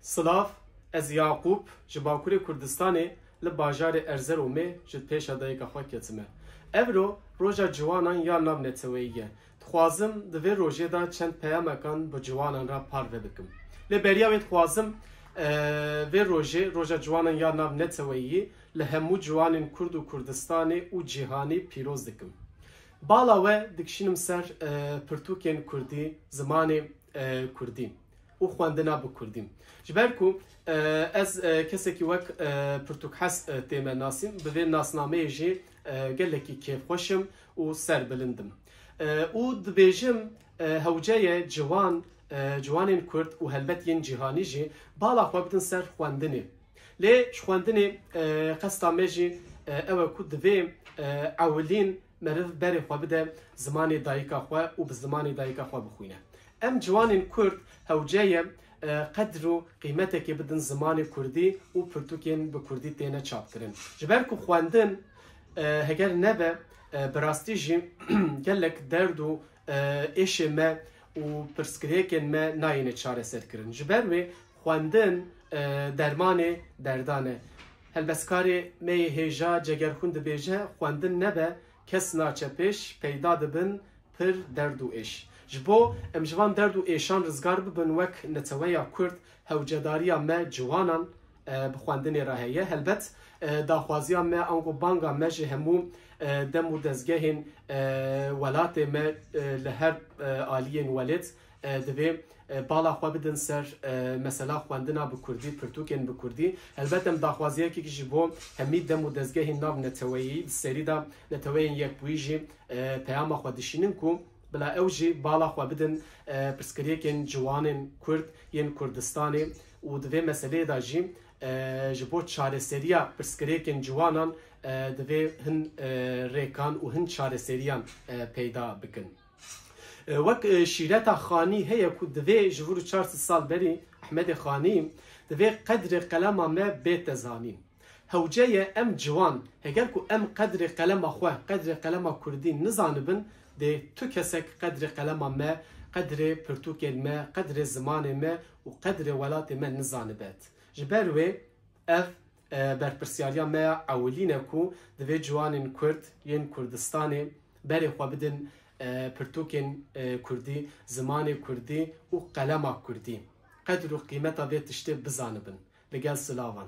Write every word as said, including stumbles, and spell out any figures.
Silav, ez Yaqûb, ji Bakurê Kurdistanê, li bajarê Erzeromê ji pêşa dayika xwe ketime. Evro roja ciwanan ya navneteweyî ye. Dixwazim di vê rojê de çend peyamekan bi ciwanan re parve bikim. Lê beriya wê dixwazim, e, vê rojê, roja ciwanan ya navneteweyî, li hemû ciwanên Kurd û Kurdistanê û cîhanî pîroz dikim. Bala we dikişînim ser, e, pirtûkên Kurdî, zimanê, e, Kurdî û xwendina bi Kurdî. Ji ber ku, e, ez, e, kesekî wek, e, pirtûkhes, e, tême nasîn, bi vê nasnameyê jî, e, gelekî kêfxweş im û serbilind im. E, û dibêjim, e, hewce ye ciwan, e, ciwanên Kurd û helbet yên cîhanî jî bala xwe bidin ser xwendinê. Lê ji xwendinê, e, qesta me jî, e, ew e ku divê, e, ewilîn meriv berê xwe bide zimanê dayika xwe û bi zimanê dayika xwe bixwîne. Em ciwanên Kurd hewce ye, e, qedr û qîmetekê bidin zimanê Kurdî û pirtûkên bi Kurdî têne çapkirin. Ji ber ku xwendin, e, heger nebe, e, bi rastî jî gelek derd û, e, êşê me û pirsgirêkên me nayêne çareserkirin. Ji ber wê xwendin, e, dermanê derdan e. Helbestkarê me yê hêja Cegerxwîn dibêje, xwendin nebe, kes naçe pêş, peyda dibin pir derd û êş. Ji bo em ji van derd û êşan rizgar bibin, wek neteweya Kurd hewcedariya me ciwanan, e, bi xwendinê re heye. Helbet, e, daxwaziya me, ango banga me ji hemû, e, dem û dezgehên, e, welatê me, e, li her, e, aliyên welêt, e, divê, e, bala xwe bidin ser, e, mesela xwendina bi Kurdî, pirtûkên bi Kurdî. Helbet em daxwaziyekî ji bo hemî dem û dezgehên nav neteweyî, di serî de neteweyên yekbûyî jî, e, peyama xwe dişînin ku bila ew jî bala xwe bidin, e, pirsgirêkên ciwanên Kurd yên Kurdistanê û di vê meseleyê de jî, e, ji bo çareseriya pirsgirêkên ciwanan, e, divê hin, e, rêkan û hin çareseriyan, e, peyda bikin. E, wek, e, şîreta Xanî heye ku divê ji vir û çar sed sal berî Ehmedê Xanî, divê qedrê qelema me bête zanîn. Hewce ye em ciwan, heger ku em qedrê qelema xwe, qedrê qelema Kurdî nizanibin, dê tu kesek qedrê qelema me, qedrê pirtûkên me, qedrê zimanê me û qedrê welatê me nizanibet. Ji ber wê ev, e, berpirsiyariya me ya ewilîn e ku divê ciwanên Kurd yên Kurdistanê berê xwe bidin, e, pirtûkên, e, Kurdî, zimanê Kurdî û qelema Kurdî. Qedr û qîmeta vê tiştê bizanibin. Li gel silavan.